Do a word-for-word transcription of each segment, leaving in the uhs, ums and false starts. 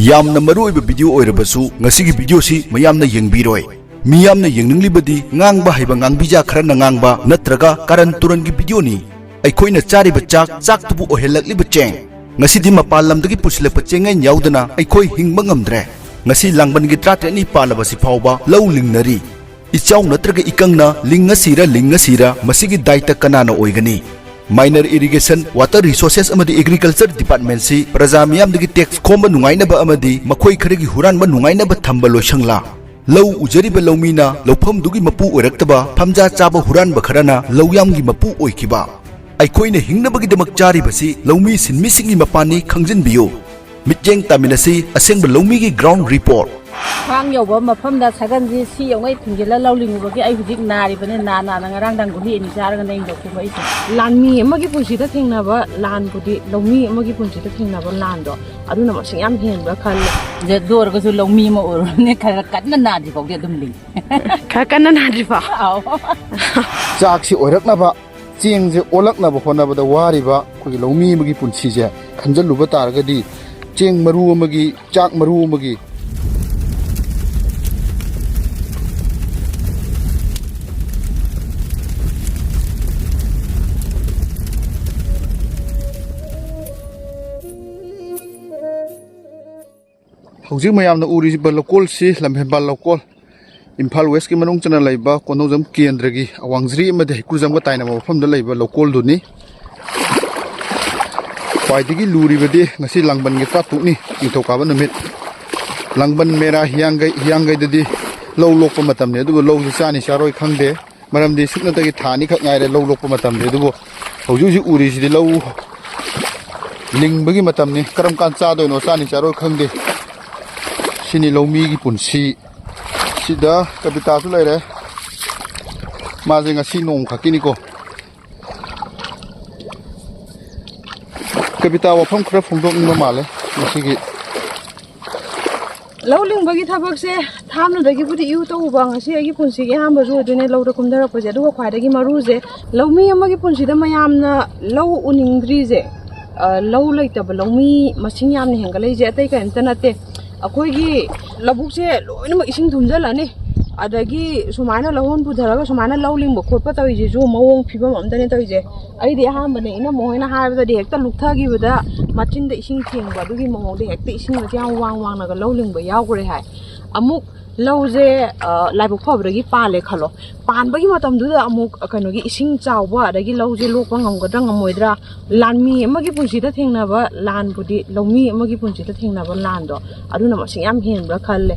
ꯌꯥꯝꯅ ꯃꯔꯨꯑꯣꯏꯕ ꯚꯤꯗꯤꯑꯣ ꯑꯣꯏꯔꯕꯁꯨ ꯉꯁꯤꯒꯤ ꯚꯤꯗꯤꯑꯣꯁꯤ ꯃꯌꯥꯝꯅ ꯌꯦꯡꯕꯤꯔꯣꯏ꯫ ꯃꯤꯌꯥꯝꯅ ꯌꯦꯡꯅꯤꯡꯂꯤꯕꯗꯤ ꯉꯥꯡꯕ ꯍꯩꯕ ꯉꯥꯡꯕꯤꯖꯥ ꯈꯔꯅ ꯉꯥꯡꯕ ꯅꯠꯇ꯭ꯔꯒ ꯀꯥꯔꯟ ꯇꯨꯔꯟꯒꯤ ꯚꯤꯗꯤꯑꯣꯅꯤ꯫ ꯑꯩꯈꯣꯏꯅ ꯆꯥꯔꯤꯕ ꯆꯥꯛ, ꯆꯥꯛꯇꯨꯕꯨ ꯑꯣꯏꯍꯜꯂꯛꯂꯤꯕ ꯆꯦꯡ꯫ ꯉꯁꯤꯗꯤ ꯃꯄꯥꯟ ꯂꯝꯗꯒꯤ ꯄꯨꯁꯤꯜꯂꯛꯄ ꯆꯦꯡꯌꯦꯟ ꯌꯥꯎꯗꯅ ꯑꯩꯈꯣꯏ ꯍꯤꯡꯕ ꯉꯝꯗ꯭ꯔꯦ꯫ ꯉꯁꯤ ꯂꯥꯡꯕꯟꯒꯤ ꯇꯔꯥꯇꯔꯦꯠꯅꯤ ꯄꯥꯜꯂꯕꯁꯤ ꯐꯥꯎꯕ ꯂꯧ ꯂꯤꯡꯅꯔꯤ꯫ ꯏꯆꯥꯎ ꯅꯠꯇ꯭ꯔꯒ ꯏꯀꯪꯅ ꯂꯤꯡꯉꯁꯤꯔ ꯂꯤꯡꯉꯁꯤꯔ ꯃꯁꯤꯒꯤ ꯗꯥꯏꯇ ꯀꯅꯥꯅ ꯑꯣꯏꯒꯅꯤ? Minor Irrigation, Water Resources ꯑꯃꯗꯤ Agriculture Departmentꯁꯤ ꯄ꯭ꯔꯖꯥ ꯃꯤꯌꯥꯝꯗꯒꯤ tax ꯈꯣꯝꯕ ꯅꯨꯡꯉꯥꯏꯅꯕ ꯑꯃꯗꯤ ꯃꯈꯣꯏ ꯈꯔꯒꯤ ꯍꯨꯔꯥꯟꯕ ꯅꯨꯡꯉꯥꯏꯅꯕ ꯊꯝꯕ ꯂꯣꯏꯁꯪꯂꯥ? ꯂꯧ ꯎꯖꯔꯤꯕ ꯂꯧꯃꯤꯅ ꯂꯧꯐꯝꯗꯨꯒꯤ ꯃꯄꯨ ꯑꯣꯏꯔꯛꯇꯕ, ꯐꯝꯖꯥ ꯆꯥꯕ ꯍꯨꯔꯥꯟꯕ ꯈꯔꯅ ꯂꯧꯌꯥꯝꯒꯤ ꯃꯄꯨ ꯑꯣꯏꯈꯤꯕ꯫ ꯑꯩꯈꯣꯏꯅ ꯍꯤꯡꯅꯕꯒꯤꯗꯃꯛ ꯆꯥꯔꯤꯕꯁꯤ ꯂꯧꯃꯤ ꯁꯤꯟꯃꯤꯁꯤꯡꯒꯤ ꯃꯄꯥꯟꯅꯤ, ꯈꯪꯖꯤꯟꯕꯤꯌꯨ꯫ ꯃꯤꯠꯌꯦꯡ ꯇꯥꯃꯤꯟꯅꯁꯤ ꯑꯁꯦꯡꯕ ꯂꯧꯃꯤꯒꯤ ground report꯫ ꯈ꯭ꯋꯥꯡ ꯌꯧꯕ ꯃꯐꯝꯗ ꯁꯒꯟꯁꯤ ꯁꯤ ꯌꯧꯉꯩ ꯊꯤꯡꯖꯤꯜꯂ ꯂꯧ ꯂꯤꯡꯉꯨꯕꯒꯤ ꯑꯩ ꯍꯧꯖꯤꯛ ꯅꯥꯔꯤꯕꯅꯤ꯫ ꯅꯥ ꯅꯥꯅ ꯉꯔꯥꯡꯗꯥꯡ ꯒꯨꯂꯤ ꯑꯅꯤ ꯆꯥꯔꯒꯅꯦ ꯑꯩꯅ ꯂꯧꯊꯣꯛꯂꯛꯏꯁꯦ꯫ ꯂꯥꯟꯃꯤ ꯑꯃꯒꯤ ꯄꯨꯟꯁꯤꯗ ꯊꯦꯡꯅꯕ ꯂꯥꯟꯕꯨꯗꯤ ꯂꯧꯃꯤ ꯑꯃꯒꯤ ꯄꯨꯟꯁꯤꯗ ꯊꯦꯡꯅꯕ ꯂꯥꯟꯗꯣ ꯑꯗꯨꯅ ꯃꯁꯤꯡ ꯌꯥꯝ ꯍꯦꯟꯕ꯭ꯔꯥ ꯈꯜꯂꯦ꯫ ꯑꯗꯨ ꯑꯣꯏꯔꯒꯁꯨ ꯂꯧꯃꯤ ꯑꯃ ꯑꯣꯏꯔꯨꯔꯕꯅꯤꯅ ꯈꯔ ꯀꯟꯅ ꯅꯥꯗ꯭ꯔꯤ ꯐꯥꯎꯗꯤ ꯑꯗꯨꯝ ꯂꯤꯡꯉꯤ꯫ ꯈꯔ ꯀꯟꯅ ꯅꯥꯗ꯭ꯔꯤ ꯐꯥꯎ꯫ ꯑꯥꯎ꯫ ꯆꯥꯛꯁꯤ ꯑꯣꯏꯔꯛꯅꯕ, ꯆꯦꯡꯁꯦ ꯑꯣꯜꯂꯛꯅꯕ ꯍꯣꯠꯅꯕꯗ ꯋꯥꯔꯤꯕ ꯑꯩꯈꯣꯏꯒꯤ ꯂꯧꯃꯤ ꯑꯃꯒꯤ ꯄꯨꯟꯁꯤꯁꯦ ꯈꯟꯖꯜꯂꯨꯕ ꯇꯥꯔꯒꯗꯤ, ꯆꯦꯡ ꯃꯔꯨ ꯑꯃꯒꯤ, ꯆꯥꯛ ꯃꯔꯨ ꯑꯃꯒꯤ ꯍꯧꯖꯤꯛ ꯃꯌꯥꯝꯅ ꯎꯔꯤꯕ ꯂꯧꯀꯣꯜꯁꯤ ꯂꯝꯐꯦꯟꯕꯥꯜ ꯂꯧꯀꯣꯜ, ꯏꯝꯐꯥꯜ ꯋꯦꯁꯀꯤ ꯃꯅꯨꯡ ꯆꯟꯅ ꯂꯩꯕ ꯀꯣꯟꯊꯧꯖꯝ ꯀꯦꯟꯗ꯭ꯔꯒꯤ ꯑꯋꯥꯡꯖ꯭ꯔꯤ ꯑꯃꯗꯤ ꯍꯩꯀ꯭ꯔꯨꯖꯝꯒ ꯇꯥꯏꯅꯕ ꯃꯐꯝꯗ ꯂꯩꯕ ꯂꯧꯀꯣꯜꯗꯨꯅꯤ꯫ ꯈ꯭ꯋꯥꯏꯗꯒꯤ ꯂꯨꯔꯤꯕꯗꯤ ꯉꯁꯤ ꯂꯥꯡꯕꯟꯒꯤ ꯇꯔꯥꯇꯔꯨꯛꯅꯤ, ꯅꯤꯡꯊꯧꯀꯥꯕ ꯅꯨꯃꯤꯠ꯫ ꯂꯥꯡꯕꯟ ꯃꯦꯔꯥ ꯍꯤꯌꯥꯡꯒꯩ, ꯍꯤꯌꯥꯡꯒꯩꯗꯗꯤ ꯂꯧ ꯂꯣꯛꯄ ꯃꯇꯝꯅꯤ, ꯑꯗꯨꯕꯨ ꯂꯧꯁꯤ ꯆꯥꯅꯤ ꯆꯥꯔꯣꯏ ꯈꯪꯗꯦ꯫ ꯃꯔꯝꯗꯤ ꯁꯨꯞꯅꯇꯒꯤ ꯊꯥ ꯑꯅꯤꯈꯛ ꯉꯥꯏꯔꯦ ꯂꯧ ꯂꯣꯛꯄ ꯃꯇꯝꯗꯤ꯫ ꯑꯗꯨꯕꯨ ꯍꯧꯖꯤꯛ ꯍꯧꯖꯤꯛ ꯎꯔꯤꯁꯤꯗꯤ ꯂꯧ ꯂꯤꯡꯕꯒꯤ ꯃꯇꯝꯅꯤ꯫ ꯀꯔꯝ ꯀꯥꯟ ꯆꯥꯗꯣꯏꯅꯣ, ꯆꯥꯅꯤ ꯆꯥꯔꯣꯏ ꯈꯪꯗꯦ꯫ ꯁꯤꯅꯤ ꯂꯧꯃꯤꯒꯤ ꯄꯨꯟꯁꯤ꯫ ꯁꯤꯗ ꯀꯕꯤꯇꯥꯁꯨ ꯂꯩꯔꯦ꯫ ꯃꯥꯁꯦ ꯉꯁꯤ ꯅꯣꯡꯃ ꯈꯛꯀꯤꯅꯤꯀꯣ꯫ ꯀꯕꯤꯇꯥ ꯋꯥꯐꯝ ꯈꯔ ꯐꯣꯡꯗꯣꯛꯅꯤꯡꯕ ꯃꯥꯜꯂꯦ ꯉꯁꯤꯒꯤ꯫ ꯂꯧ ꯂꯤꯡꯕꯒꯤ ꯊꯕꯛꯁꯦ ꯊꯥꯏꯅꯗꯒꯤꯕꯨꯗꯤ ꯏꯎ ꯇꯧꯕ, ꯉꯁꯤ ꯑꯩꯒꯤ ꯄꯨꯟꯁꯤꯒꯤ ꯑꯍꯥꯟꯕꯁꯨ ꯑꯣꯏꯗꯣꯏꯅꯦ ꯂꯧꯗ ꯀꯨꯝꯊꯔꯛꯄꯁꯦ꯫ ꯑꯗꯨꯒ ꯈ꯭ꯋꯥꯏꯗꯒꯤ ꯃꯔꯨꯁꯦ, ꯂꯧꯃꯤ ꯑꯃꯒꯤ ꯄꯨꯟꯁꯤꯗ ꯃꯌꯥꯝꯅ ꯂꯧ ꯎꯅꯤꯡꯗ꯭ꯔꯤꯁꯦ, ꯑ, ꯂꯧ ꯂꯩꯇꯕ ꯂꯧꯃꯤ ꯃꯁꯤꯡ ꯌꯥꯝꯅ ꯍꯦꯟꯒꯠꯂꯛꯏꯁꯦ ꯑꯇꯩ ꯀꯔꯤꯝꯇ ꯅꯠꯇꯦ꯫ ꯑꯩꯈꯣꯏꯒꯤ ꯂꯧꯕꯨꯛꯁꯦ ꯂꯣꯏꯅꯃꯛ ꯏꯁꯤꯡ ꯊꯨꯝꯖꯤꯜꯂꯅꯤ, ꯑꯗꯒꯤ ꯁꯨꯃꯥꯏꯅ ꯂꯧꯍꯣꯟ ꯄꯨꯊꯔꯒ ꯁꯨꯃꯥꯏꯅ ꯂꯧ ꯂꯤꯡꯕ ꯈꯣꯠꯄ ꯇꯧꯔꯤꯁꯤꯁꯨ ꯃꯑꯣꯡ ꯐꯤꯕꯝ ꯑꯝꯇꯅꯦ ꯇꯧꯔꯤꯁꯦ꯫ ꯑꯩꯗꯤ ꯑꯍꯥꯟꯕꯅꯦ, ꯏꯅꯝꯃ ꯍꯣꯏꯅ ꯍꯥꯏꯕꯗꯗꯤ ꯍꯦꯛꯇ ꯂꯨꯞꯊꯈꯤꯕꯗ ꯃꯆꯤꯟꯗ ꯏꯁꯤꯡ ꯊꯦꯡꯕ, ꯑꯗꯨꯒꯤ ꯃꯑꯣꯡꯗ ꯍꯦꯛꯇ ꯏꯁꯤꯡ ꯑꯁꯦ ꯌꯥꯝ ꯋꯥꯡ ꯋꯥꯡꯅꯒ ꯂꯧ ꯂꯤꯡꯕ ꯌꯥꯎꯈ꯭ꯔꯦ ꯍꯥꯏ꯫ ꯑꯃꯨꯛ ꯂꯧꯁꯦ, ꯑ, ꯂꯥꯏꯕꯛ ꯐꯕꯗꯒꯤ ꯄꯥꯜꯂꯦ ꯈꯜꯂꯣ, ꯄꯥꯟꯕꯒꯤ ꯃꯇꯝꯗꯨꯗ ꯑꯃꯨꯛ ꯀꯩꯅꯣꯒꯤ ꯏꯁꯤꯡ ꯆꯥꯎꯕ, ꯑꯗꯒꯤ ꯂꯧꯁꯦ ꯂꯣꯛꯄ ꯉꯝꯒꯗ꯭ꯔꯥ ꯉꯝꯃꯣꯏꯗ꯭ꯔꯥ, ꯂꯥꯟꯃꯤ ꯑꯃꯒꯤ ꯄꯨꯟꯁꯤꯗ ꯊꯦꯡꯅꯕ ꯂꯥꯟꯕꯨꯗꯤ ꯂꯧꯃꯤ ꯑꯃꯒꯤ ꯄꯨꯟꯁꯤꯗ ꯊꯦꯡꯅꯕ ꯂꯥꯟꯗꯣ, ꯑꯗꯨꯅ ꯃꯁꯤꯡ ꯌꯥꯝ ꯍꯦꯟꯕ꯭ꯔꯥ ꯈꯜꯂꯦ꯫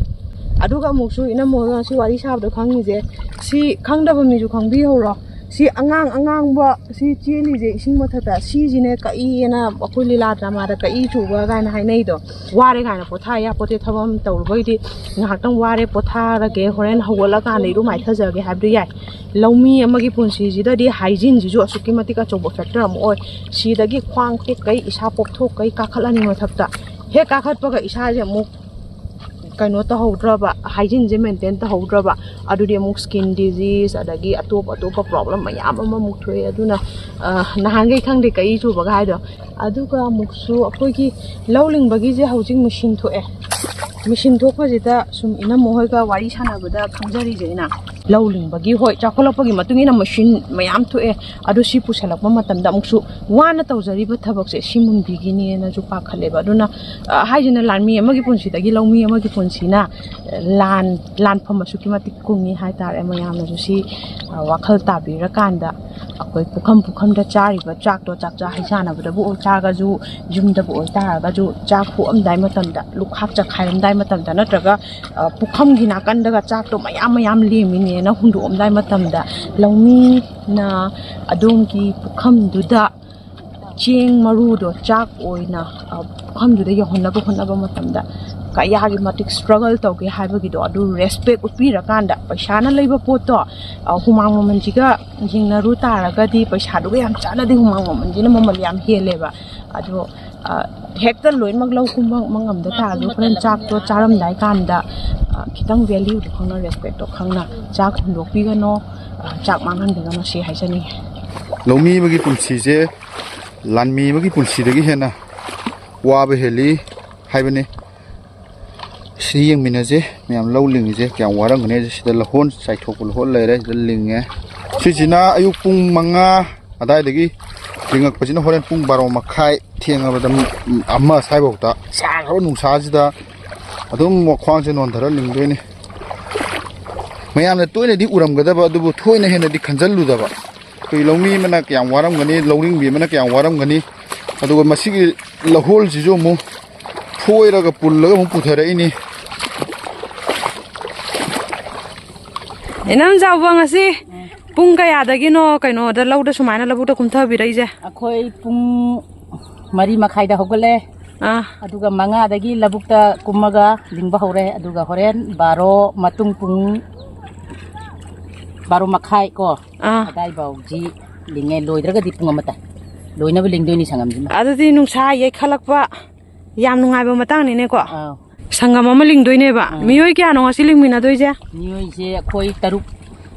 ꯑꯗꯨꯒ ꯑꯃꯨꯛꯁꯨ ꯏꯅꯝꯃ ꯍꯣꯏꯒ ꯉꯁꯤ ꯋꯥꯔꯤ ꯁꯥꯕꯗ ꯈꯪꯉꯤꯁꯦ, ꯁꯤ ꯈꯪꯗꯕ ꯃꯤꯁꯨ ꯈꯪꯕꯤꯍꯧꯔꯣ꯫ ꯁꯤ ꯑꯉꯥꯡ ꯑꯉꯥꯡꯕ ꯁꯤ ꯆꯦꯜꯂꯤꯁꯦ ꯏꯁꯤꯡ ꯃꯊꯛꯇ, ꯁꯤꯁꯤꯅꯦ ꯀꯛꯏꯅ ꯑꯩꯈꯣꯏ ꯂꯤꯂꯥ ꯗ꯭ꯔꯃꯥꯗ ꯀꯛꯏ ꯆꯨꯕ ꯀꯥꯏꯅ ꯍꯥꯏꯅꯩꯗꯣ꯫ ꯋꯥꯔꯦ ꯀꯥꯏꯅ ꯄꯣꯊꯥ ꯌꯥꯄꯣꯠꯇꯦ, ꯊꯕꯛ ꯑꯃ ꯇꯧꯔꯨꯕꯩꯗꯤ ꯉꯥꯏꯍꯥꯛꯇꯪ ꯋꯥꯔꯦ, ꯄꯣꯊꯥꯔꯒꯦ, ꯍꯣꯔꯦꯟ ꯍꯧꯒꯠꯂꯀꯥꯟꯗ ꯏꯔꯨ ꯃꯥꯏꯊꯖꯒꯦ ꯍꯥꯏꯕꯗꯤ ꯌꯥꯏ꯫ ꯂꯧꯃꯤ ꯑꯃꯒꯤ ꯄꯨꯟꯁꯤꯁꯤꯗꯗꯤ ꯍꯥꯏꯖꯤꯟꯁꯤꯁꯨ ꯑꯁꯨꯛꯀꯤ ꯃꯇꯤꯛ ꯑꯆꯧꯕ ꯐꯦꯛꯇꯔ ꯑꯃ ꯑꯣꯏ꯫ ꯁꯤꯗꯒꯤ ꯈ꯭ꯋꯥꯡ ꯇꯦꯛꯀꯩ, ꯏꯁꯥ ꯄꯣꯞꯊꯣꯛꯀꯩ ꯀꯥꯈꯠꯂꯅꯤ ꯃꯊꯛꯇ꯫ ꯍꯦꯛ ꯀꯥꯈꯠꯄꯒ ꯏꯁꯥꯁꯦ ꯑꯃꯨꯛ ꯀꯩꯅꯣ ꯇꯧꯍꯧꯗ꯭ꯔꯕ, ꯍꯥꯏꯖꯤꯟꯁꯦ ꯃꯦꯟꯇꯦꯟ ꯇꯧꯍꯧꯗ꯭ꯔꯕ, ꯑꯗꯨꯗꯤ ꯑꯃꯨꯛ ꯁ꯭ꯀꯤꯟ ꯗꯤꯖꯤꯁ, ꯑꯗꯒꯤ ꯑꯇꯣꯞ ꯑꯇꯣꯞꯄ ꯄ꯭ꯔꯣꯕ꯭ꯂꯦꯝ ꯃꯌꯥꯝ ꯑꯃꯃꯨꯛ ꯊꯣꯛꯑꯦ꯫ ꯑꯗꯨꯅ, ꯑ, ꯅꯍꯥꯟꯈꯩ ꯈꯪꯗꯦ ꯀꯛꯏ ꯆꯨꯕꯒ ꯍꯥꯏꯗꯣ꯫ ꯑꯗꯨꯒ ꯑꯃꯨꯛꯁꯨ ꯑꯩꯈꯣꯏꯒꯤ ꯂꯧ ꯂꯤꯡꯕꯒꯤꯁꯦ ꯍꯧꯖꯤꯛ ꯃꯦꯆꯤꯟ ꯊꯣꯛꯑꯦ꯫ ꯃꯦꯆꯤꯟ ꯊꯣꯛꯄꯁꯤꯗ ꯁꯨꯝ ꯏꯅꯝꯃ ꯍꯣꯏꯒ ꯋꯥꯔꯤ ꯁꯥꯟꯅꯕꯗ ꯈꯪꯖꯔꯤꯁꯦ ꯑꯩꯅ꯫ ꯂꯧ ꯂꯤꯡꯕꯒꯤ, ꯍꯣꯏ, ꯆꯥꯎꯈꯠꯂꯛꯄꯒꯤ ꯃꯇꯨꯡ ꯏꯟꯅ ꯃꯦꯆꯤꯟ ꯃꯌꯥꯝ ꯊꯣꯛꯑꯦ꯫ ꯑꯗꯣ ꯁꯤ ꯄꯨꯁꯜꯂꯛꯄ ꯃꯇꯝꯗ ꯑꯃꯨꯛꯁꯨ ꯋꯥꯅ ꯇꯧꯖꯔꯤꯕ ꯊꯕꯛꯁꯦ ꯁꯤ ꯃꯨꯟꯕꯤꯒꯤꯅꯦꯅꯁꯨ ꯄꯥꯈꯠꯂꯦꯕ꯫ ꯑꯗꯨꯅ, ꯑ, ꯍꯥꯏꯁꯤꯅ ꯂꯥꯟꯃꯤ ꯑꯃꯒꯤ ꯄꯨꯟꯁꯤꯗꯒꯤ ꯂꯧꯃꯤ ꯑꯃꯒꯤ ꯄꯨꯟꯁꯤꯅ, ꯑ, ꯂꯥꯟ, ꯂꯥꯟꯐꯝ ꯑꯁꯨꯛꯀꯤ ꯃꯇꯤꯛ ꯀꯨꯡꯉꯤ ꯍꯥꯏꯇꯥꯔꯦ꯫ ꯃꯌꯥꯝꯅꯁꯨ ꯁꯤ, ꯑ, ꯋꯥꯈꯜ ꯇꯥꯕꯤꯔꯀꯥꯟꯗ ꯑꯩꯈꯣꯏ ꯄꯨꯈꯝ ꯄꯨꯈꯝꯗ ꯆꯥꯔꯤꯕ ꯆꯥꯛꯇꯣ, ꯆꯥꯛ ꯆꯥ ꯍꯩꯖꯥꯟꯅꯕꯗꯕꯨ ꯑꯣꯏꯇꯥꯔꯒꯁꯨ, ꯌꯨꯝꯗꯕꯨ ꯑꯣꯏꯇꯥꯔꯒꯁꯨ, ꯆꯥꯛ ꯄꯣꯛꯑꯝꯗꯥꯏ ꯃꯇꯝꯗ, ꯂꯨꯈꯥꯛ ꯆꯈꯥꯏꯔꯝꯗꯥꯏ ꯃꯇꯝꯗ, ꯅꯠꯇ꯭ꯔꯒ, ꯑ, ꯄꯨꯈꯝꯒꯤ ꯅꯥꯀꯟꯗꯒ ꯆꯥꯛꯇꯣ ꯃꯌꯥꯝ ꯃꯌꯥꯝ ꯂꯦꯝꯃꯤꯅꯦꯅ ꯍꯨꯟꯗꯣꯛꯑꯝꯗꯥꯏ ꯃꯇꯝꯗ, ꯂꯧꯃꯤꯅ ꯑꯗꯣꯝꯒꯤ ꯄꯨꯈꯝꯗꯨꯗ ꯆꯦꯡ ꯃꯔꯨꯗꯣ ꯆꯥꯛ ꯑꯣꯏꯅ, ꯑ, ꯄꯨꯈꯝꯗꯨꯗ ꯌꯧꯍꯟꯅꯕ ꯍꯣꯠꯅꯕ ꯃꯇꯝꯗ ꯀꯌꯥꯒꯤ ꯃꯇꯤꯛ ꯁ꯭ꯇ꯭ꯔꯒꯜ ꯇꯧꯒꯦ ꯍꯥꯏꯕꯒꯤꯗꯣ ꯑꯗꯨ ꯔꯦꯁꯄꯦꯛ ꯎꯠꯄꯤꯔꯀꯥꯟꯗ, ꯄꯩꯁꯥꯅ ꯂꯩꯕ ꯄꯣꯠꯇꯣ, ꯑ, ꯍꯨꯃꯥꯡ ꯃꯃꯜꯁꯤꯒ ꯌꯦꯡꯅꯔꯨ ꯇꯥꯔꯒꯗꯤ ꯄꯩꯁꯥꯗꯨꯒ ꯌꯥꯝ ꯆꯥꯟꯅꯗꯦ꯫ ꯍꯨꯃꯥꯡ ꯃꯃꯜꯁꯤꯅ ꯃꯃꯜ ꯌꯥꯝ ꯍꯦꯜꯂꯦꯕ꯫ ꯑꯗꯣ, ꯑ, ꯍꯦꯛꯇ ꯂꯣꯏꯅꯃꯛ ꯂꯧ ꯀꯨꯝꯕ ꯉꯝꯗ ꯇꯥꯔꯁꯨ, ꯍꯣꯔꯦꯟ ꯆꯥꯛꯇꯣ ꯆꯥꯔꯝꯗꯥꯏ ꯀꯥꯟꯗ, ꯑ, ꯈꯤꯇꯪ ꯚꯦꯂ꯭ꯌꯨꯗꯣ ꯈꯪꯅ, ꯔꯦꯁꯄꯦꯛꯇꯣ ꯈꯪꯅ ꯆꯥꯛ ꯍꯨꯟꯗꯣꯛꯄꯤꯒꯅꯣ, ꯑ, ꯆꯥꯛ ꯃꯥꯡꯍꯟꯕꯤꯒꯅꯣ, ꯁꯤ ꯍꯥꯏꯖꯅꯤꯡꯉꯤ꯫ ꯂꯧꯃꯤ ꯑꯃꯒꯤ ꯄꯨꯟꯁꯤꯁꯦ ꯂꯥꯟꯃꯤ ꯑꯃꯒꯤ ꯄꯨꯟꯁꯤꯗꯒꯤ ꯍꯦꯟꯅ ꯋꯥꯕ ꯍꯦꯜꯂꯤ ꯍꯥꯏꯕꯅꯤ꯫ ꯁꯤ ꯌꯦꯡꯃꯤꯟꯅꯁꯦ ꯃꯌꯥꯝ, ꯂꯧ ꯂꯤꯡꯉꯤꯁꯦ ꯀꯌꯥꯝ ꯋꯥꯔꯝꯒꯅꯤ ꯍꯥꯏꯁꯦ꯫ ꯁꯤꯗ ꯂꯧꯍꯣꯟ ꯆꯥꯏꯊꯣꯛꯄ ꯂꯧꯍꯣꯟ ꯂꯩꯔꯦ, ꯁꯤꯗ ꯂꯤꯡꯉꯦ꯫ ꯁꯤꯁꯤꯅ ꯑꯌꯨꯛ ꯄꯨꯡ ꯃꯉꯥ ꯑꯗꯥꯏꯗꯒꯤ ꯂꯤꯡꯉꯛꯄꯁꯤꯅ ꯍꯣꯔꯦꯟ ꯄꯨꯡ ꯕꯥꯔꯣ ꯃꯈꯥꯏ, ꯊꯦꯡꯉꯕꯗ ꯑꯃ ꯁ꯭ꯋꯥꯏꯐꯥꯎꯗ ꯁꯥꯈ꯭ꯔꯕ ꯅꯨꯡꯁꯥꯁꯤꯗ ꯑꯗꯨꯝ ꯈ꯭ꯋꯥꯡꯁꯦ ꯅꯣꯟꯊꯔ ꯂꯤꯡꯗꯣꯏꯅꯤ꯫ ꯃꯌꯥꯝꯅ ꯇꯣꯏꯅꯗꯤ ꯎꯔꯝꯒꯗꯕ, ꯑꯗꯨꯕꯨ ꯊꯣꯏꯅ ꯍꯦꯟꯅꯗꯤ ꯈꯟꯖꯜꯂꯨꯗꯕ꯫ ꯑꯩꯈꯣꯏ ꯂꯧꯃꯤ ꯑꯃꯅ ꯀꯌꯥꯝ ꯋꯥꯔꯝꯒꯅꯤ, ꯂꯧꯔꯤꯡꯕꯤ ꯑꯃꯅ ꯀꯌꯥꯝ ꯋꯥꯔꯝꯒꯅꯤ, ꯑꯗꯨꯒ ꯃꯁꯤꯒꯤ ꯂꯧꯍꯣꯜꯁꯤꯁꯨ ꯑꯃꯨꯛ ꯐꯣꯏꯔꯒ ꯄꯨꯜꯂꯒ ꯑꯃꯨꯛ ꯄꯨꯊꯔꯛꯏꯅꯤ꯫ ꯏꯅꯝ ꯆꯥꯎꯕ, ꯉꯁꯤ ꯄꯨꯡ ꯀꯌꯥꯗꯒꯤꯅꯣ ꯀꯩꯅꯣꯗ, ꯂꯧꯗ ꯁꯨꯃꯥꯏꯅ ꯂꯧꯕꯨꯛꯇ ꯀꯨꯝꯊꯕꯤꯔꯛꯏꯁꯦ? ꯑꯩꯈꯣꯏ ꯄꯨꯡ ꯃꯔꯤ ꯃꯈꯥꯏꯗ ꯍꯧꯒꯠꯂꯦ꯫ ꯑꯥ꯫ ꯑꯗꯨꯒ ꯃꯉꯥꯗꯒꯤ ꯂꯧꯕꯨꯛꯇ ꯀꯨꯝꯃꯒ ꯂꯤꯡꯕ ꯍꯧꯔꯦ꯫ ꯑꯗꯨꯒ ꯍꯣꯔꯦꯟ ꯕꯥꯔꯣ ꯃꯇꯨꯡ, ꯄꯨꯡ ꯕꯥꯔꯣ ꯃꯈꯥꯏ ꯀꯣ, ꯑꯥ꯫ ꯑꯗꯥꯏꯐꯥꯎꯁꯤ ꯂꯤꯡꯉꯦ꯫ ꯂꯣꯏꯗ꯭ꯔꯒꯗꯤ ꯄꯨꯡ ꯑꯃ ꯇꯥꯏ꯫ ꯂꯣꯏꯅꯕ ꯂꯤꯡꯗꯣꯏꯅꯤ ꯁꯪꯉꯝꯁꯤꯃ꯫ ꯑꯗꯨꯗꯤ ꯅꯨꯡꯁꯥ ꯌꯩꯈꯠꯂꯛꯄ ꯌꯥꯝ ꯅꯨꯡꯉꯥꯏꯕ ꯃꯇꯥꯡꯅꯤꯅꯦꯀꯣ꯫ ꯑꯥꯎ꯫ ꯁꯪꯒꯝ ꯑꯃ ꯂꯤꯡꯗꯣꯏꯅꯦꯕ꯫ ꯑꯥ꯫ ꯃꯤꯑꯣꯏ ꯀꯌꯥꯅꯣ ꯉꯁꯤ ꯂꯤꯡꯃꯤꯟꯅꯗꯣꯏꯁꯦ? ꯃꯤꯑꯣꯏꯁꯦ ꯑꯩꯈꯣꯏ ꯇꯔꯨꯛ,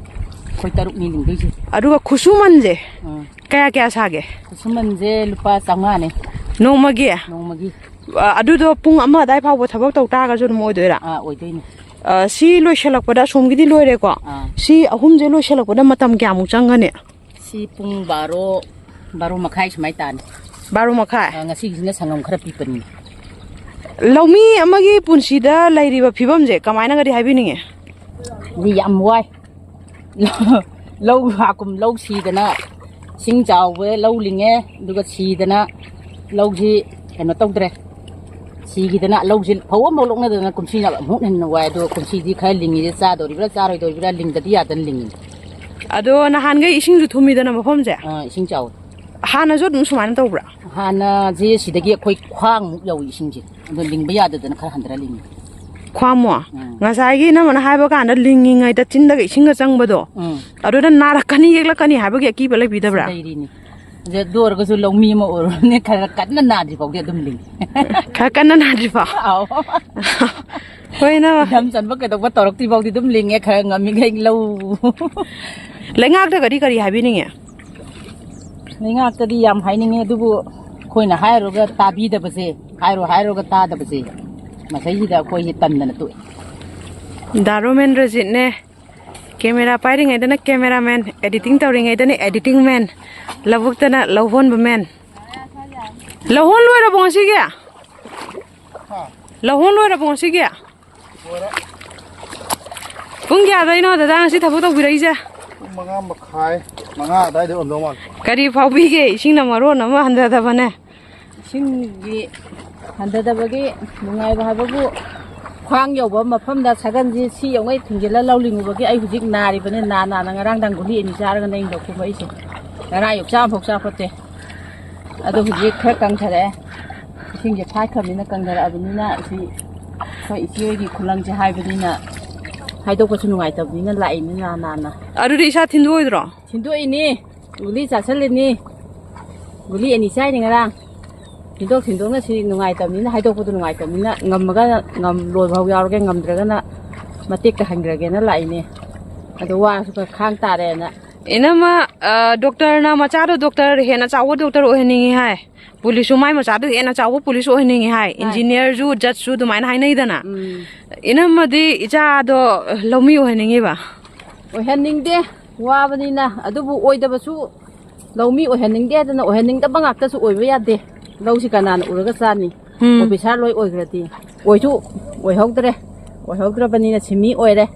ꯑꯩꯈꯣꯏ ꯇꯔꯨꯛꯅꯤ ꯂꯤꯡꯗꯣꯏꯁꯦ꯫ ꯑꯗꯨꯒ ꯈꯨꯠꯁꯨꯃꯟꯁꯦ ꯑꯥ꯫ ꯀꯌꯥ ꯀꯌꯥ ꯁꯥꯒꯦ? ꯈꯨꯠꯁꯨꯃꯟꯁꯦ ꯂꯨꯄꯥ ꯆꯥꯝꯃꯉꯥꯅꯦ꯫ ꯅꯣꯡꯃꯒꯤ? ꯅꯣꯡꯃꯒꯤ꯫ ꯑ, ꯑꯗꯨꯗꯣ ꯄꯨꯡ ꯑꯃ ꯑꯗꯥꯏ ꯐꯥꯎꯕ ꯊꯕꯛ ꯇꯧ ꯇꯥꯔꯒꯁꯨ ꯑꯗꯨꯝ ꯑꯣꯏꯗꯣꯏꯔꯥ? ꯑꯥ, ꯑꯣꯏꯗꯣꯏꯅꯤ꯫ ꯑ, ꯁꯤ ꯂꯣꯏꯁꯤꯜꯂꯛꯄꯗ, ꯑꯁꯣꯝꯒꯤꯗꯤ ꯂꯣꯏꯔꯦꯀꯣ? ꯑꯥ꯫ ꯁꯤ ꯑꯍꯨꯝꯁꯦ ꯂꯣꯏꯁꯤꯜꯂꯛꯄꯗ ꯃꯇꯝ ꯀꯌꯥꯃꯨꯛ ꯆꯪꯒꯅꯤ? ꯁꯤ ꯄꯨꯡ ꯕꯥꯔꯣ, ꯕꯥꯔꯣ ꯃꯈꯥꯏ ꯁꯨꯃꯥꯏ ꯇꯥꯅꯤ꯫ ꯕꯥꯔꯣ ꯃꯈꯥꯏ? ꯑ, ꯉꯁꯤꯒꯤꯁꯤꯅ ꯁꯪꯒꯝ ꯈꯔ ꯄꯤꯛꯄꯅꯤꯅ꯫ ꯂꯧꯃꯤ ꯑꯃꯒꯤ ꯄꯨꯟꯁꯤꯗ ꯂꯩꯔꯤꯕ ꯐꯤꯕꯝꯁꯦ ꯀꯃꯥꯏꯅꯒꯗꯤ ꯍꯥꯏꯕꯤꯅꯤꯡꯉꯤ? ꯁꯤ ꯌꯥꯝ ꯋꯥꯏ꯫ ꯂꯧ, ꯍꯥꯀꯨꯝ ꯂꯧ ꯁꯤꯗꯅ, ꯏꯁꯤꯡ ꯆꯥꯎꯕꯗ ꯂꯧ ꯂꯤꯡꯉꯦ, ꯑꯗꯨꯒ ꯁꯤꯗꯅ ꯂꯧꯁꯤ ꯀꯩꯅꯣ ꯇꯧꯗ꯭ꯔꯦ꯫ ꯁꯤꯈꯤꯗꯅ ꯂꯧꯁꯤ ꯐꯧ ꯑꯃꯐꯥꯎ ꯂꯣꯛꯅꯗꯅ ꯀꯨꯝꯁꯤꯅ ꯑꯃꯨꯛ ꯍꯦꯟꯅ ꯋꯥꯏ꯫ ꯑꯗꯨꯒ ꯀꯨꯝꯁꯤꯗꯤ ꯈꯔ ꯂꯤꯡꯉꯤꯁꯦ ꯆꯥꯗꯣꯔꯤꯕ꯭ꯔꯥ ꯆꯥꯔꯣꯏꯗꯧꯔꯤꯕ꯭ꯔꯥ ꯂꯤꯡꯗꯗꯤ ꯌꯥꯗꯅ ꯂꯤꯡꯉꯤ꯫ ꯑꯗꯣ ꯅꯍꯥꯟꯈꯩ ꯏꯁꯤꯡꯁꯨ ꯊꯨꯝꯃꯤꯗꯅ ꯃꯐꯝꯁꯦ? ꯑꯥ, ꯏꯁꯤꯡ ꯆꯥꯎꯋꯤ꯫ ꯍꯥꯟꯅꯁꯨ ꯑꯗꯨꯝ ꯁꯨꯃꯥꯏꯅ ꯇꯧꯕ꯭ꯔꯥ? ꯍꯥꯟꯅꯁꯦ ꯁꯤꯗꯒꯤ ꯑꯩꯈꯣꯏ ꯈ꯭ꯋꯥꯡꯃꯨꯛ ꯌꯧꯏ ꯏꯁꯤꯡꯁꯦ, ꯑꯗꯣ ꯂꯤꯡꯕ ꯌꯥꯗꯗꯅ ꯈꯔ ꯍꯟꯊꯔ ꯂꯤꯡꯉꯤ꯫ ꯈ꯭ꯋꯥꯡꯃꯣ? ꯎꯝ꯫ ꯉꯁꯥꯏꯒꯤ ꯅꯪꯅ ꯍꯥꯏꯕ ꯀꯥꯟꯗ ꯂꯤꯡꯉꯤꯉꯩꯗ ꯆꯤꯟꯗꯒ ꯏꯁꯤꯡꯒ ꯆꯪꯕꯗꯣ, ꯎꯝ꯫ ꯑꯗꯨꯗ ꯅꯥꯔꯛꯀꯅꯤ, ꯌꯦꯛꯂꯛꯀꯅꯤ ꯍꯥꯏꯕꯒꯤ ꯑꯀꯤꯕ ꯂꯩꯕꯤꯗꯕ꯭ꯔꯥ? ꯂꯩꯔꯤꯅꯤ꯫ ꯑꯗꯨ ꯑꯣꯏꯔꯒꯁꯨ ꯂꯧꯃꯤ ꯑꯃ ꯑꯣꯏꯔꯨꯔꯕꯅꯤꯅ ꯈꯔ ꯀꯟꯅ ꯅꯥꯗ꯭ꯔꯤ ꯐꯥꯎꯗꯤ ꯑꯗꯨꯝ ꯂꯤꯡꯉꯤ꯫ ꯈꯔ ꯀꯟꯅ ꯅꯥꯗ꯭ꯔꯤ ꯐꯥꯎ? ꯑꯥꯎ꯫ ꯍꯣꯏ, ꯅꯪ ꯏꯟꯊꯝ ꯆꯟꯕ ꯀꯩꯗꯧꯕ ꯇꯧꯔꯛꯇ꯭ꯔꯤ ꯐꯥꯎꯗꯤ ꯑꯗꯨꯝ ꯂꯤꯡꯉꯦ, ꯈꯔ ꯉꯝꯃꯤꯈꯩ ꯂꯧ꯫ ꯂꯩꯉꯥꯛꯇꯒꯗꯤ ꯀꯔꯤ ꯍꯥꯏꯕꯤꯅꯤꯡꯉꯤ? ꯂꯩꯉꯥꯛꯇꯗꯤ ꯌꯥꯝ ꯍꯥꯏꯅꯤꯡꯉꯦ, ꯑꯗꯨꯕꯨ ꯑꯩꯈꯣꯏꯅ ꯍꯥꯏꯔꯨꯔꯒ ꯇꯥꯕꯤꯗꯕꯁꯦ, ꯍꯥꯏꯔꯨ ꯍꯥꯏꯔꯨꯔꯒ ꯇꯥꯗꯕꯁꯦ, ꯃꯁꯩꯁꯤꯗ ꯑꯩꯈꯣꯏꯁꯦ ꯇꯟꯗꯅ ꯇꯣꯛꯑꯦ꯫ ꯗꯥ ꯔꯣꯃꯦꯟꯗ꯭ꯔꯖꯤꯠꯅꯦ꯫ ꯀꯦꯃꯦꯔꯥ ꯄꯥꯏꯔꯤꯉꯩꯗꯅ cameraman, editing ꯇꯧꯔꯤꯉꯩꯗꯅ editing man, ꯂꯧꯕꯨꯛꯇꯅ ꯂꯧꯍꯣꯟꯕ man꯫ ꯂꯧꯍꯣꯟ ꯂꯣꯏꯔꯕꯣ ꯉꯁꯤꯒꯤ? ꯂꯧꯍꯣꯟ ꯂꯣꯏꯔꯕꯣ ꯉꯁꯤꯒꯤ? ꯂꯣꯏꯔꯦ꯫ ꯄꯨꯡ ꯀꯌꯥꯗꯩꯅꯣ ꯗꯗꯥ ꯉꯁꯤ ꯊꯕꯛ ꯇꯧꯕꯤꯔꯛꯏꯁꯦ? ꯄꯨꯡ ꯃꯉꯥ ꯃꯈꯥꯏ, ꯃꯉꯥ ꯑꯗꯥꯏꯗ ꯑꯣꯏꯔꯝꯗꯧ ꯃꯥꯜꯂꯦ꯫ ꯀꯔꯤ ꯐꯥꯎꯕꯤꯒꯦ? ꯏꯁꯤꯡꯅ ꯃꯔꯣꯟ ꯑꯃ ꯍꯟꯊꯗꯕꯅꯦ꯫ ꯏꯁꯤꯡꯒꯤ ꯍꯟꯊꯗꯕꯒꯤ ꯅꯨꯡꯉꯥꯏꯕ ꯍꯥꯏꯕꯕꯨ, ꯈ꯭ꯋꯥꯡ ꯌꯧꯕ ꯃꯐꯝꯗ ꯁꯒꯟꯁꯤ ꯁꯤ ꯌꯧꯉꯩ ꯊꯤꯡꯖꯤꯜꯂ ꯂꯧ ꯂꯤꯡꯉꯨꯕꯒꯤ ꯑꯩ ꯍꯧꯖꯤꯛ ꯅꯥꯔꯤꯕꯅꯤ꯫ ꯅꯥ ꯅꯥꯅ ꯉꯔꯥꯡ ꯗꯥꯡꯒꯨꯂꯤ ꯑꯅꯤ ꯆꯥꯔꯒꯅꯦ ꯑꯩꯅ ꯂꯧ ꯀꯨꯝꯃꯛꯏꯁꯦ꯫ ꯉꯔꯥꯡ ꯑꯌꯨꯛ ꯆꯥꯝꯐꯥꯎ ꯆꯥ ꯐꯠꯇꯦ꯫ ꯑꯗꯣ ꯍꯧꯖꯤꯛ ꯈꯔ ꯀꯪꯊꯔꯛꯑꯦ꯫ ꯏꯁꯤꯡꯁꯦ ꯐꯥꯠꯈ꯭ꯔꯕꯅꯤꯅ ꯀꯪꯊꯔꯛꯑꯕꯅꯤꯅ ꯁꯤ ꯑꯩꯈꯣꯏ ꯏꯆꯦ ꯍꯣꯏꯒꯤ ꯈꯨꯂꯪꯁꯦ ꯍꯥꯏꯕꯅꯤꯅ ꯍꯥꯏꯗꯣꯛꯄꯁꯨ ꯅꯨꯡꯉꯥꯏꯇꯕꯅꯤꯅ ꯂꯥꯛꯏꯅꯤ ꯅꯥ ꯅꯥꯅ꯫ ꯑꯗꯨꯗꯤ ꯏꯁꯥ ꯊꯤꯟꯗꯣꯛꯑꯣꯏꯗ꯭ꯔꯣ? ꯊꯤꯟꯗꯣꯛꯏꯅꯤ꯫ ꯒꯨꯂꯤ ꯆꯥꯁꯤꯜꯂꯤꯅꯤ꯫ ꯒꯨꯂꯤ ꯑꯅꯤ ꯆꯥꯏꯅꯤ ꯉꯔꯥꯡ꯫ ꯊꯤꯟꯗꯣꯛ ꯊꯤꯟꯗꯣꯛꯅ ꯁꯤ ꯅꯨꯡꯉꯥꯏꯇꯕꯅꯤꯅ, ꯍꯥꯏꯗꯣꯛꯄꯗꯣ ꯅꯨꯡꯉꯥꯏꯇꯕꯅꯤꯅ, ꯉꯝꯃꯒ ꯉꯝ-, ꯂꯣꯏꯕ ꯐꯥꯎ ꯌꯥꯎꯔꯒꯦ, ꯉꯝꯗ꯭ꯔꯒꯅ ꯃꯇꯦꯛꯇ ꯍꯟꯈ꯭ꯔꯒꯦꯅ ꯂꯥꯛꯏꯅꯦ꯫ ꯑꯗꯣ ꯋꯥꯔꯁꯨ ꯈꯔ ꯈꯥꯡ ꯇꯥꯔꯦꯅ꯫ ꯏꯅꯝꯃ, ꯑ, ꯗꯣꯛꯇꯔꯅ ꯃꯆꯥꯗꯣ ꯗꯣꯛꯇꯔ ꯍꯦꯟꯅ ꯆꯥꯎꯕ ꯗꯣꯛꯇꯔ ꯑꯣꯏꯍꯟꯅꯤꯡꯉꯤ ꯍꯥꯏ꯫ ꯄꯨꯂꯤꯁꯁꯨ ꯃꯥꯏ ꯃꯆꯥꯗꯣ ꯍꯦꯟꯅ ꯆꯥꯎꯕ ꯄꯨꯂꯤꯁ ꯑꯣꯏꯍꯟꯅꯤꯡꯉꯤ ꯍꯥꯏ꯫ ꯍꯥꯏ꯫ ꯏꯟꯖꯤꯅꯤꯌꯥꯔꯁꯨ, ꯖꯖꯁꯨ ꯑꯗꯨꯃꯥꯏꯅ ꯍꯥꯏꯅꯩꯗꯅ꯫ ꯎꯝ꯫ ꯏꯅꯝꯃꯗꯤ ꯏꯆꯥꯗꯣ ꯂꯧꯃꯤ ꯑꯣꯏꯍꯟꯅꯤꯡꯉꯤꯕ? ꯑꯣꯏꯍꯟꯅꯤꯡꯗꯦ, ꯋꯥꯕꯅꯤꯅ꯫ ꯑꯗꯨꯕꯨ ꯑꯣꯏꯗꯕꯁꯨ ꯂꯧꯃꯤ ꯑꯣꯏꯍꯟꯅꯤꯡꯗꯦ ꯍꯥꯏꯗꯅ ꯑꯣꯏꯍꯟꯅꯤꯡꯗꯕ ꯉꯥꯛꯇꯁꯨ ꯑꯣꯏꯕ ꯌꯥꯗꯦ꯫ ꯂꯧꯁꯤ ꯀꯅꯥꯅ ꯎꯔꯒ ꯆꯥꯅꯤ? ꯎꯝ꯫ ꯑꯣꯐꯤꯁꯥꯔ ꯂꯣꯏ ꯑꯣꯏꯈ꯭ꯔꯗꯤ꯫ ꯑꯣꯏꯁꯨ ꯑꯣꯏꯍꯧꯗ꯭ꯔꯦ꯫ ꯑꯣꯏꯍꯧꯗ꯭ꯔꯕꯅꯤꯅ ꯁꯤꯟꯃꯤ ꯑꯣꯏꯔꯦ꯫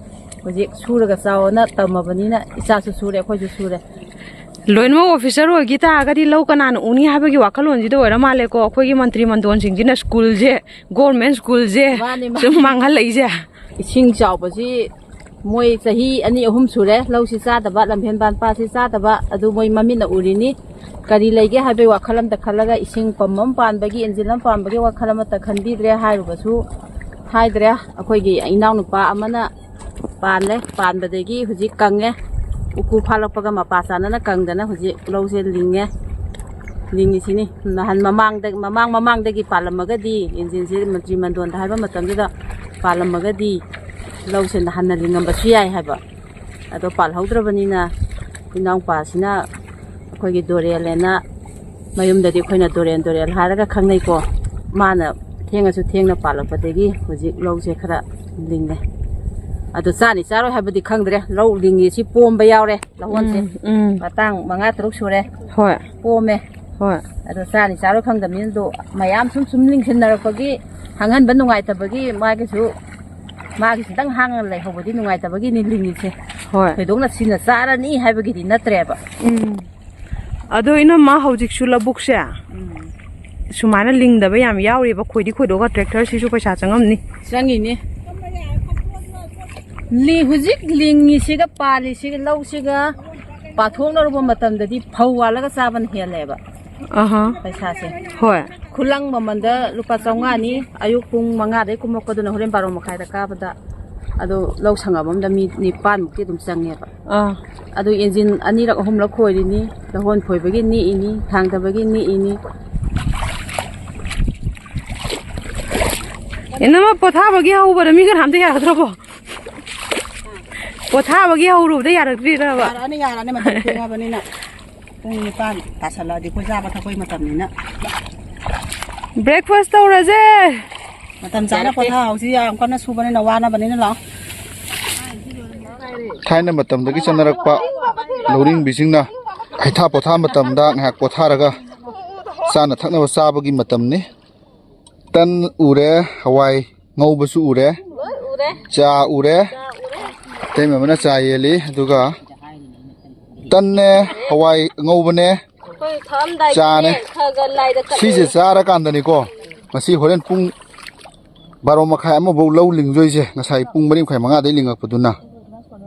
ꯍꯧꯖꯤꯛ ꯁꯨꯔꯒ ꯆꯥꯎꯑꯣꯅ ꯇꯝꯃꯕꯅꯤꯅ ꯏꯆꯥꯁꯨ ꯁꯨꯔꯦ, ꯑꯩꯈꯣꯏꯁꯨ ꯁꯨꯔꯦ꯫ ꯂꯣꯏꯅꯃꯛ ꯑꯣꯐꯤꯁꯥꯔ ꯑꯣꯏꯈꯤ ꯇꯥꯔꯒꯗꯤ ꯂꯧ ꯀꯅꯥꯅ ꯎꯅꯤ ꯍꯥꯏꯕꯒꯤ ꯋꯥꯈꯜꯂꯣꯟꯁꯤꯗ ꯑꯣꯏꯔ ꯃꯥꯜꯂꯦꯀꯣ ꯑꯩꯈꯣꯏꯒꯤ ꯃꯟꯇ꯭ꯔꯤ ꯃꯟꯗꯣꯟꯁꯤꯡꯁꯤꯅ ꯁ꯭ꯀꯨꯜꯁꯦ, ꯒꯣꯔꯃꯦꯟ ꯁ꯭ꯀꯨꯜꯁꯦ ꯃꯥꯅꯤ, ꯃꯥꯅꯤ꯫ ꯁꯨꯝ ꯃꯥꯡꯍꯜꯂꯛꯏꯁꯦ꯫ ꯏꯁꯤꯡ ꯆꯥꯎꯕꯁꯤ ꯃꯣꯏ ꯆꯍꯤ ꯑꯅꯤ ꯑꯍꯨꯝ ꯁꯨꯔꯦ ꯂꯧꯁꯤ ꯆꯥꯗꯕ, ꯂꯝꯐꯦꯟ ꯄꯥꯟ ꯄꯥꯠꯁꯤ ꯆꯥꯗꯕ, ꯑꯗꯨ ꯃꯣꯏ ꯃꯃꯤꯠꯅ ꯎꯔꯤꯅꯤ꯫ ꯀꯔꯤ ꯂꯩꯒꯦ ꯍꯥꯏꯕꯒꯤ ꯋꯥꯈꯜ ꯑꯃꯇ ꯈꯜꯂꯒ ꯏꯁꯤꯡ ꯄꯝ ꯑꯃ ꯄꯥꯟꯕꯒꯤ, ꯏꯟꯖꯤꯟ ꯑꯃ ꯄꯥꯟꯕꯒꯤ ꯋꯥꯈꯜ ꯑꯃꯇ ꯈꯟꯕꯤꯗ꯭ꯔꯦ꯫ ꯍꯥꯏꯔꯨꯕꯁꯨ ꯍꯥꯏꯗ꯭ꯔꯦ꯫ ꯑꯩꯈꯣꯏꯒꯤ ꯏꯅꯥꯎꯅꯨꯄꯥ ꯑꯃꯅ ꯄꯥꯜꯂꯦ꯫ ꯄꯥꯟꯕꯗꯒꯤ ꯍꯧꯖꯤꯛ ꯀꯪꯉꯦ꯫ ꯎꯀꯨ ꯐꯥꯠꯂꯛꯄꯒ ꯃꯄꯥ ꯆꯥꯅꯅ ꯀꯪꯗꯅ ꯍꯧꯖꯤꯛ ꯂꯧꯁꯦ ꯂꯤꯡꯉꯦ꯫ ꯂꯤꯡꯉꯤꯁꯤꯅꯤ꯫ ꯅꯍꯥꯟ ꯃꯃꯥꯡꯗ, ꯃꯃꯥꯡ ꯃꯃꯥꯡꯗꯒꯤ ꯄꯥꯜꯂꯝꯃꯒꯗꯤ, ꯏꯟꯖꯤꯟꯁꯦ ꯃꯟꯇ꯭ꯔꯤ ꯃꯟꯗꯣꯟꯗ ꯍꯥꯏꯕ ꯃꯇꯝꯗꯨꯗ ꯄꯥꯜꯂꯝꯃꯒꯗꯤ ꯂꯧꯁꯦ ꯅꯍꯥꯟꯅ ꯂꯤꯡꯉꯝꯕꯁꯨ ꯌꯥꯏ ꯍꯥꯏꯕ꯫ ꯑꯗꯣ ꯄꯥꯜꯍꯧꯗ꯭ꯔꯕꯅꯤꯅ ꯏꯅꯥꯎꯄꯥꯁꯤꯅ ꯑꯩꯈꯣꯏꯒꯤ ꯗꯣꯔꯦꯜ ꯍꯥꯏꯅ ꯃꯌꯨꯝꯗꯗꯤ ꯑꯩꯈꯣꯏꯅ ꯗꯣꯔꯦꯟ ꯗꯣꯔꯦꯜ ꯍꯥꯏꯔꯒ ꯈꯪꯅꯩꯀꯣ꯫ ꯃꯥꯅ ꯊꯦꯡꯉꯁꯨ ꯊꯦꯡꯅ ꯄꯥꯜꯂꯛꯄꯗꯒꯤ ꯍꯧꯖꯤꯛ ꯂꯧꯁꯦ ꯈꯔ ꯂꯤꯡꯉꯦ꯫ ꯑꯗꯣ ꯆꯥꯅꯤ ꯆꯥꯔꯣꯏ ꯍꯥꯏꯕꯗꯤ ꯈꯪꯗ꯭ꯔꯦ꯫ ꯂꯧ ꯂꯤꯡꯉꯤꯁꯤ ꯄꯣꯝꯕ ꯌꯥꯎꯔꯦ꯫ ꯂꯧꯍꯣꯟꯁꯦ ꯎꯝ, ꯎꯝ꯫ ꯃꯇꯥꯡ ꯃꯉꯥ ꯇꯔꯨꯛ ꯁꯨꯔꯦ꯫ ꯍꯣꯏ꯫ ꯄꯣꯝꯃꯦ꯫ ꯍꯣꯏ꯫ ꯑꯗꯣ ꯆꯥꯅꯤ ꯆꯥꯔꯣꯏ ꯈꯪꯗꯕꯅꯤꯅ ꯑꯗꯣ ꯃꯌꯥꯝ ꯁꯨꯝ ꯁꯨꯝ ꯂꯤꯡꯁꯤꯟꯅꯔꯛꯄꯒꯤ ꯍꯥꯡꯍꯟꯕ ꯅꯨꯡꯉꯥꯏꯇꯕꯒꯤ ꯃꯥꯒꯤꯁꯨ, ꯃꯥꯒꯤ ꯈꯤꯇꯪ ꯍꯥꯡꯉ ꯂꯩꯍꯧꯕꯗꯤ ꯅꯨꯡꯉꯥꯏꯇꯕꯒꯤꯅꯤ ꯂꯤꯡꯉꯤꯁꯦ꯫ ꯍꯣꯏ꯫ ꯊꯣꯏꯗꯣꯛꯅ ꯁꯤꯅ ꯆꯥꯔꯅꯤ ꯍꯥꯏꯕꯒꯤꯗꯤ ꯅꯠꯇ꯭ꯔꯦꯕ꯫ ꯎꯝ꯫ ꯑꯗꯣ ꯏꯅꯝꯃ, ꯍꯧꯖꯤꯛꯁꯨ ꯂꯧꯕꯨꯛꯁꯦ ꯎꯝ꯫ ꯁꯨꯃꯥꯏꯅ ꯂꯤꯡꯗꯕ ꯌꯥꯝ ꯌꯥꯎꯔꯤꯕ, ꯈꯣꯏꯗꯤ ꯈꯣꯏꯗꯣꯛꯑꯒ ꯇ꯭ꯔꯦꯛꯇꯔꯁꯤꯁꯨ ꯄꯩꯁꯥ ꯆꯪꯉꯝꯅꯤ꯫ ꯆꯪꯉꯤꯅꯤ꯫ ꯂꯤ-, ꯍꯧꯖꯤꯛ ꯂꯤꯡꯉꯤꯁꯤꯒ ꯄꯥꯜꯂꯤꯁꯤꯒ ꯂꯧꯁꯤꯒ ꯄꯥꯊꯣꯛꯅꯔꯨꯕ ꯃꯇꯝꯗꯗꯤ ꯐꯧ ꯋꯥꯜꯂꯒ ꯆꯥꯕꯅ ꯍꯦꯜꯂꯦꯕ ꯑꯍꯥ꯫ ꯄꯩꯁꯥꯁꯦ꯫ ꯍꯣꯏ꯫ ꯈꯨꯂꯪ ꯃꯃꯜꯗ ꯂꯨꯄꯥ ꯆꯥꯝꯃꯉꯥꯅꯤ꯫ ꯑꯌꯨꯛ ꯄꯨꯡ ꯃꯉꯥꯗꯩ ꯀꯨꯝꯃꯛꯄꯗꯨꯅ ꯍꯣꯔꯦꯟ ꯕꯥꯔꯣ ꯃꯈꯥꯏꯗ ꯀꯥꯕꯗ ꯑꯗꯣ ꯂꯧ ꯁꯪꯉꯝ ꯑꯃꯗ ꯃꯤ ꯅꯤꯄꯥꯟꯃꯨꯛꯇꯤ ꯑꯗꯨꯝ ꯆꯪꯉꯦꯕ꯫ ꯑꯥ꯫ ꯑꯗꯨ ꯏꯟꯖꯤꯟ ꯑꯅꯤꯔꯛ ꯑꯍꯨꯝꯂꯛ ꯈꯣꯏꯔꯤꯅꯤ꯫ ꯂꯧꯍꯣꯟ ꯈꯣꯏꯕꯒꯤ ꯅꯦꯛꯏꯅꯤ, ꯊꯥꯡꯗꯕꯒꯤ ꯅꯦꯛꯏꯅꯤ꯫ ꯏꯅꯝꯃ, ꯄꯣꯊꯥꯕꯒꯤ ꯍꯧꯕꯗ ꯃꯤ ꯀꯅꯥꯝꯇ ꯌꯥꯔꯛꯇ꯭ꯔꯕꯣ? ꯄꯣꯊꯥꯕꯒꯤ ꯍꯧꯔꯨꯕꯗ ꯌꯥꯔꯛꯇ꯭ꯔꯤꯔꯕ? ꯌꯥꯔꯛꯑꯅꯤ, ꯌꯥꯔꯛꯑꯅꯤ, ꯃꯇꯝ ꯊꯦꯡꯉꯕꯅꯤꯅ꯫ ꯄꯨꯡ ꯅꯤꯄꯥꯟ ꯇꯥꯁꯜꯂꯛꯑꯗꯤ ꯑꯩꯈꯣꯏ ꯆꯥꯕ ꯊꯛꯄꯒꯤ ꯃꯇꯝꯅꯤꯅ꯫ Breakfast ꯇꯧꯔꯁꯦ꯫ ꯃꯇꯝ ꯆꯥꯅ ꯄꯣꯊꯥꯍꯧꯁꯤ, ꯌꯥꯝ ꯀꯟꯅ ꯁꯨꯕꯅꯤꯅ ꯋꯥꯅꯕꯅꯤꯅ ꯂꯥꯛꯑꯣ꯫ ꯊꯥꯏꯅ ꯃꯇꯝꯗꯒꯤ ꯆꯠꯅꯔꯛꯄ ꯂꯧꯔꯤꯡꯕꯤꯁꯤꯡꯅ ꯍꯩꯊꯥ ꯄꯣꯊꯥ ꯃꯇꯝꯗ ꯉꯥꯏꯍꯥꯛ ꯄꯣꯊꯥꯔꯒ ꯆꯥꯅ ꯊꯛꯅꯕ ꯆꯥꯕꯒꯤ ꯃꯇꯝꯅꯤ꯫ ꯇꯟ ꯎꯔꯦ, ꯍꯋꯥꯏ ꯉꯧꯕꯁꯨ ꯎꯔꯦ, ꯂꯣꯏ ꯎꯔꯦ꯫ ꯆꯥ ꯎꯔꯦ, ꯆꯥ ꯎꯔꯦ꯫ ꯏꯇꯩꯃ ꯑꯃꯅ ꯆꯥ ꯌꯦꯜꯂꯤ, ꯑꯗꯨꯒ ꯇꯟꯅꯦ, ꯍꯋꯥꯏ ꯉꯧꯕꯅꯦ, ꯑꯩꯈꯣꯏ ꯊꯛꯑꯝꯗꯥꯏꯒꯤ ꯆꯥꯅꯦ꯫ ꯈꯔ ꯈꯔ ꯂꯥꯏꯗ ꯀꯠꯂꯤ꯫ ꯁꯤꯁꯦ ꯆꯥꯔꯀꯥꯟꯗꯅꯤꯀꯣ ꯉꯁꯤ ꯍꯣꯔꯦꯟ ꯄꯨꯡ ꯕꯥꯔꯣ ꯃꯈꯥꯏ ꯑꯃꯐꯥꯎ ꯂꯧ ꯂꯤꯡꯗꯣꯏꯁꯦ꯫ ꯉꯁꯥꯏ ꯄꯨꯡ ꯃꯔꯤ ꯃꯈꯥꯏ ꯃꯉꯥꯗꯩ ꯂꯤꯡꯉꯛꯄꯗꯨꯅ꯫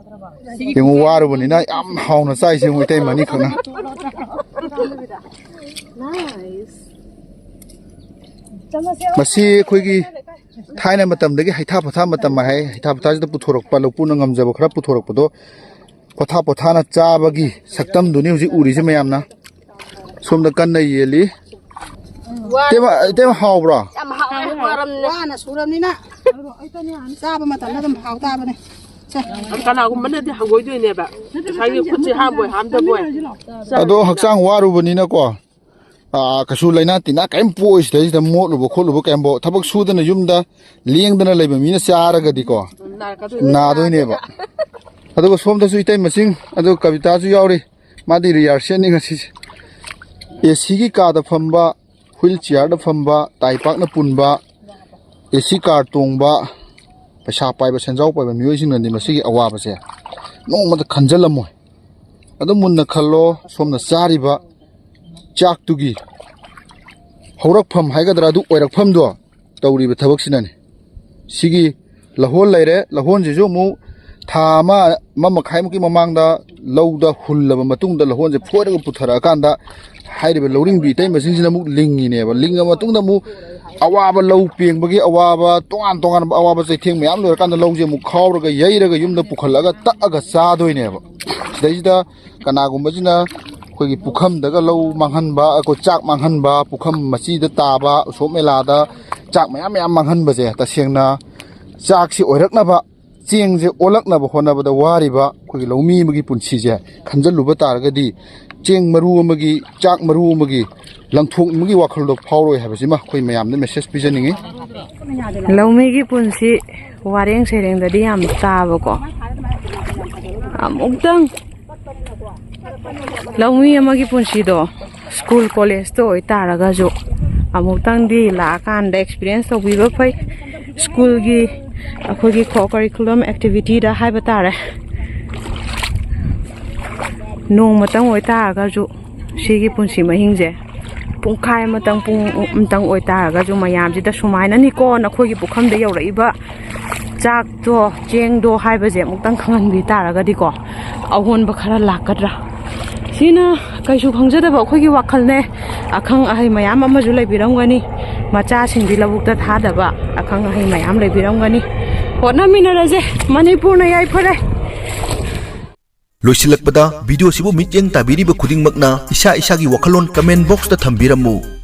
ꯌꯦꯡꯉꯨ, ꯋꯥꯔꯨꯕꯅꯤꯅ ꯌꯥꯝ ꯍꯥꯎꯅ ꯆꯥꯏꯁꯦ, ꯌꯦꯡꯉꯨ, ꯏꯇꯩꯃ ꯑꯅꯤꯈꯛꯅ꯫ ꯃꯁꯤ ꯑꯩꯈꯣꯏꯒꯤ ꯊꯥꯏꯅ ꯃꯇꯝꯗꯒꯤ ꯍꯩꯊꯥ ꯄꯣꯊꯥ ꯃꯇꯝ ꯍꯥꯏ꯫ ꯍꯩꯊꯥ ꯄꯣꯊꯥꯁꯤꯗ ꯄꯨꯊꯣꯔꯛꯄ, ꯂꯧꯄꯨꯛꯅ ꯉꯝꯖꯕ ꯈꯔ ꯄꯨꯊꯣꯔꯛꯄꯗꯣ ꯄꯣꯊꯥ ꯄꯣꯊꯥꯅ ꯆꯥꯕꯒꯤ ꯁꯛꯇꯝꯗꯨꯅꯤ ꯍꯧꯖꯤꯛ ꯎꯔꯤꯁꯦ ꯃꯌꯥꯝꯅ꯫ ꯁꯣꯝꯗ ꯀꯟꯅ ꯌꯦꯜꯂꯤ꯫ ꯏꯇꯩꯃ, ꯏꯇꯩꯃ, ꯍꯥꯎꯕ꯭ꯔꯣ? ꯌꯥꯝ ꯍꯥꯎꯋꯦ, ꯋꯥꯔꯝꯅꯦ꯫ ꯋꯥꯅ ꯁꯨꯔꯕꯅꯤꯅ ꯆꯥꯕ ꯃꯇꯝꯗ ꯑꯗꯨꯝ ꯍꯥꯎ ꯇꯥꯕꯅꯦ꯫ ꯀꯅꯥꯒꯨꯝꯕꯅꯗꯤ ꯍꯪꯒꯣꯏꯗꯣꯏꯅꯦꯕ, ꯉꯁꯥꯏꯒꯤ ꯈꯨꯠꯁꯦ ꯍꯥꯝꯕꯣꯏ ꯍꯥꯝꯗꯕꯣꯏ꯫ ꯑꯗꯣ ꯍꯛꯆꯥꯡ ꯋꯥꯔꯨꯕꯅꯤꯅꯀꯣ, ꯑꯥ, ꯀꯩꯁꯨ ꯂꯥꯏꯅꯥ ꯇꯤꯟꯅꯥ ꯀꯔꯤꯝ ꯄꯣꯛꯑꯣꯏ꯫ ꯁꯤꯗꯩꯁꯤꯗ ꯃꯣꯠꯂꯨꯕ ꯈꯣꯠꯂꯨꯕ ꯀꯔꯤꯝꯐꯥꯎ, ꯊꯕꯛ ꯁꯨꯗꯅ ꯌꯨꯝꯗ ꯂꯦꯡꯗꯅ ꯂꯩꯕ ꯃꯤꯅ ꯆꯥꯔꯒꯗꯤꯀꯣ, ꯅꯥꯔꯛꯀꯗꯣꯏꯅꯦ꯫ ꯅꯥꯗꯣꯏꯅꯦꯕ꯫ ꯑꯗꯨꯒ ꯁꯣꯝꯗꯁꯨ ꯏꯇꯩ ꯃꯁꯤꯡ, ꯑꯗꯨꯒ ꯀꯕꯤꯇꯥꯁꯨ ꯌꯥꯎꯔꯤ, ꯃꯥꯗꯤ ꯔꯤꯍꯥꯔꯁꯦꯜꯅꯤ ꯉꯁꯤꯁꯦ꯫ ꯑꯦ ꯁꯤꯒꯤ ꯀꯥꯗ ꯐꯝꯕ, ꯍꯨꯏꯜ ꯆꯤꯌꯥꯔꯗ ꯐꯝꯕ, ꯇꯥꯏ ꯄꯥꯛꯅ ꯄꯨꯟꯕ, ꯑꯦ ꯁꯤ ꯀꯥꯔ ꯇꯣꯡꯕ, ꯄꯩꯁꯥ ꯄꯥꯏꯕ, ꯁꯦꯟꯖꯥꯎ ꯄꯥꯏꯕ ꯃꯤꯑꯣꯏꯁꯤꯡꯅꯗꯤ ꯃꯁꯤꯒꯤ ꯑꯋꯥꯕꯁꯦ ꯅꯣꯡꯃꯇ ꯈꯟꯖꯜꯂꯝꯃꯣꯏ꯫ ꯑꯗꯨ ꯃꯨꯟꯅ ꯈꯜꯂꯣ, ꯁꯣꯝꯅ ꯆꯥꯔꯤꯕ ꯆꯥꯛꯇꯨꯒꯤ ꯍꯧꯔꯛꯐꯝ ꯍꯥꯏꯒꯗ꯭ꯔꯥ, ꯑꯗꯨ ꯑꯣꯏꯔꯛꯐꯝꯗꯣ ꯇꯧꯔꯤꯕ ꯊꯕꯛꯁꯤꯅꯅꯤ꯫ ꯁꯤꯒꯤ ꯂꯧꯍꯣꯟ ꯂꯩꯔꯦ, ꯂꯧꯍꯣꯟꯁꯤꯁꯨ ꯑꯃꯨꯛ ꯊꯥ ꯑꯃ, ꯑꯃ ꯃꯈꯥꯏꯃꯨꯛꯀꯤ ꯃꯃꯥꯡꯗ ꯂꯧꯗ ꯍꯨꯜꯂꯕ ꯃꯇꯨꯡꯗ ꯂꯧꯍꯣꯟꯁꯦ ꯐꯣꯏꯔꯒ ꯄꯨꯊꯔꯛꯑꯀꯥꯟꯗ ꯍꯥꯏꯔꯤꯕ ꯂꯧꯔꯤꯡꯕꯤ ꯏꯇꯩꯃꯁꯤꯡꯁꯤꯅ ꯑꯃꯨꯛ ꯂꯤꯡꯉꯤꯅꯦꯕ꯫ ꯂꯤꯡꯉ ꯃꯇꯨꯡꯗ ꯑꯃꯨꯛ ꯑꯋꯥꯕ ꯂꯧ ꯄꯦꯡꯕꯒꯤ ꯑꯋꯥꯕ, ꯇꯣꯉꯥꯟ ꯇꯣꯉꯥꯟꯕ ꯑꯋꯥꯕ ꯆꯩꯊꯦꯡ ꯃꯌꯥꯝ ꯂꯣꯏꯔꯀꯥꯟꯗ ꯂꯧꯁꯦ ꯑꯃꯨꯛ ꯈꯥꯎꯔꯒ ꯌꯩꯔꯒ ꯌꯨꯝꯗ ꯄꯨꯈꯠꯂꯒ ꯇꯛꯑꯒ ꯆꯥꯗꯣꯏꯅꯦꯕ꯫ ꯁꯤꯗꯩꯁꯤꯗ ꯀꯅꯥꯒꯨꯝꯕꯁꯤꯅ ꯑꯩꯈꯣꯏꯒꯤ ꯄꯨꯈꯝꯗꯒ ꯂꯧ ꯃꯥꯡꯍꯟꯕ, ꯑꯩꯈꯣꯏ ꯆꯥꯛ ꯃꯥꯡꯍꯟꯕ, ꯄꯨꯈꯝ ꯃꯆꯤꯗ ꯇꯥꯕ, ꯎꯁꯣꯞ ꯃꯦꯂꯥꯗ ꯆꯥꯛ ꯃꯌꯥꯝ ꯃꯌꯥꯝ ꯃꯥꯡꯍꯟꯕꯁꯦ, ꯇꯁꯦꯡꯅ ꯆꯥꯛꯁꯤ ꯑꯣꯏꯔꯛꯅꯕ, ꯆꯦꯡꯁꯦ ꯑꯣꯜꯂꯛꯅꯕ ꯍꯣꯠꯅꯕꯗ ꯋꯥꯔꯤꯕ ꯑꯩꯈꯣꯏꯒꯤ ꯂꯧꯃꯤ ꯑꯃꯒꯤ ꯄꯨꯟꯁꯤꯁꯦ ꯈꯟꯖꯜꯂꯨꯕ ꯇꯥꯔꯒꯗꯤ, ꯆꯦꯡ ꯃꯔꯨ ꯑꯃꯒꯤ, ꯆꯥꯛ ꯃꯔꯨ ꯑꯃꯒꯤ ꯂꯪꯊꯣꯛꯅꯤꯡꯕꯒꯤ ꯋꯥꯈꯜꯗꯣ ꯐꯥꯎꯔꯣꯏ ꯍꯥꯏꯕꯁꯤꯃ ꯑꯩꯈꯣꯏ ꯃꯌꯥꯝꯗ ꯃꯦꯁꯦꯖ ꯄꯤꯖꯅꯤꯡꯉꯤ꯫ ꯂꯧꯃꯤꯒꯤ ꯄꯨꯟꯁꯤ ꯋꯥꯔꯦꯡ ꯁꯩꯔꯦꯡꯗꯗꯤ ꯌꯥꯝ ꯇꯥꯕꯀꯣ꯫ ꯑꯃꯨꯛꯇꯪ ꯂꯧꯃꯤ ꯑꯃꯒꯤ ꯄꯨꯟꯁꯤꯗꯣ ꯁ꯭ꯀꯨꯜ ꯀꯣꯂꯦꯖꯇ ꯑꯣꯏꯇꯥꯔꯒꯁꯨ ꯑꯃꯨꯛꯇꯪꯗꯤ ꯂꯥꯛꯑꯀꯥꯟꯗ ꯑꯦꯛꯁꯄꯤꯔꯤꯌꯦꯟꯁ ꯇꯧꯕꯤꯕ ꯐꯩ꯫ ꯁ꯭ꯀꯨꯜꯒꯤ ꯑꯩꯈꯣꯏꯒꯤ ꯀꯣ ꯀꯔꯤꯀꯨꯂꯝ ꯑꯦꯛꯇꯤꯚꯤꯇꯤꯗ ꯍꯥꯏꯕ ꯇꯥꯔꯦ, ꯅꯣꯡꯃꯇꯪ ꯑꯣꯏꯇꯥꯔꯒꯁꯨ ꯁꯤꯒꯤ ꯄꯨꯟꯁꯤ ꯃꯍꯤꯡꯁꯦ ꯄꯨꯡꯈꯥꯏ ꯑꯃꯇꯪ, ꯄꯨꯡ ꯑꯃꯇꯪ ꯑꯣꯏꯇꯥꯔꯒꯁꯨ ꯃꯌꯥꯝꯁꯤꯗ ꯁꯨꯃꯥꯏꯅꯅꯤꯀꯣ ꯅꯈꯣꯏꯒꯤ ꯄꯨꯈꯝꯗ ꯌꯧꯔꯛꯏꯕ ꯆꯥꯛꯇꯣ, ꯆꯦꯡꯗꯣ ꯍꯥꯏꯕꯁꯦ ꯑꯃꯨꯛꯇꯪ ꯈꯪꯍꯟꯕꯤ ꯇꯥꯔꯒꯗꯤꯀꯣ, ꯑꯑꯣꯟꯕ ꯈꯔ ꯂꯥꯛꯀꯗ꯭ꯔꯥ? ꯁꯤꯅ ꯀꯩꯁꯨ ꯈꯪꯖꯗꯕ ꯑꯩꯈꯣꯏꯒꯤ ꯋꯥꯈꯜꯅꯦ꯫ ꯑꯈꯪ ꯑꯍꯩ ꯃꯌꯥꯝ ꯑꯃꯁꯨ ꯂꯩꯕꯤꯔꯝꯒꯅꯤ, ꯃꯆꯥꯁꯤꯡꯗꯤ ꯂꯧꯕꯨꯛꯇ ꯊꯥꯗꯕ ꯑꯈꯪ ꯑꯍꯩ ꯃꯌꯥꯝ ꯂꯩꯕꯤꯔꯝꯒꯅꯤ꯫ ꯍꯣꯠꯅꯃꯤꯟꯅꯔꯁꯦ, ꯃꯅꯤꯄꯨꯔꯅ ꯌꯥꯏꯐꯔꯦ꯫ ꯂꯣꯏꯁꯤꯜꯂꯛꯄꯗ, ꯚꯤꯗꯤꯑꯣꯁꯤꯕꯨ ꯃꯤꯠꯌꯦꯡ ꯇꯥꯕꯤꯔꯤꯕ ꯈꯨꯗꯤꯡꯃꯛꯅ ꯏꯁꯥ ꯏꯁꯥꯒꯤ ꯋꯥꯈꯜꯂꯣꯟ ꯀꯃꯦꯟ ꯕꯣꯛꯁꯇ ꯊꯝꯕꯤꯔꯝꯃꯨ꯫